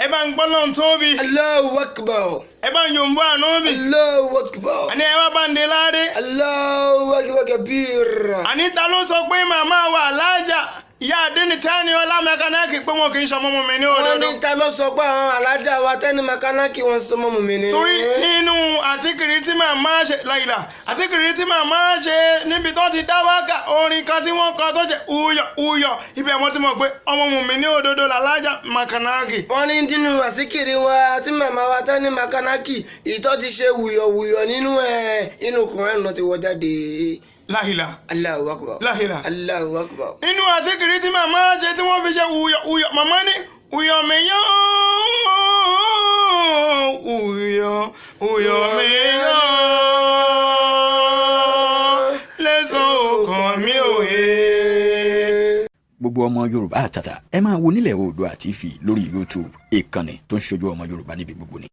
Ẹ bá ń gbọ́ lọ́n tóbi. Allahu Akbar. Ẹ bá ń yòǹbó ànábì. Allahu Akbar. Àní ẹ wá bá ń de ládé. Allahu Akbar kabir. Àní ta ló sọ pé màmá wa alájà ìyá àdínní tẹ́ni ọlá mẹkánáàkì pé wọn kì í ṣọmọ mùmínì ní Wọ́n òdodo? ní ta ló sọ pé àwọn alájà wa tẹ́ni makanaki wọn sọmọ mùmínì? Torí nínú àsíkiri tí màmá ṣe láìla, àsíkiri tí màmá ṣe níbi tó ti dá wákà, orin kan tí wọ́n kọ tó ṣe uyọ̀ uyọ̀, ibẹ̀ wọ́n ti mọ̀ pé ọmọ mùmínì ní òdodo làlájà mẹkánáàkì. Wọ́n ní nínú àsíkiri wa tí màmá wa tẹ́ni makanaki ìtọ́ ti ṣe wùyọ̀wùyọ̀ nínú ẹ̀, inú Kùránì náà ti wọ jáde. Láìla. Allahu Akbar. Láìla. Allahu Akbar. Nínú àsíkiri tí màmá ṣe tí wọ́n fi ṣe uyọ̀ uyọ̀, màmá ní uyọ̀ mi yán, uyọ̀ uyọ̀ mi yán, lẹ́sàn ọkàn mi òye. Gbogbo ọmọ Yorùbá àtàtà, ẹ máa wo Nílẹ̀ Oòduà TV lórí YouTube, ìkànnì tó ń ṣojú ọmọ Yorùbá níbi gbogbo ni.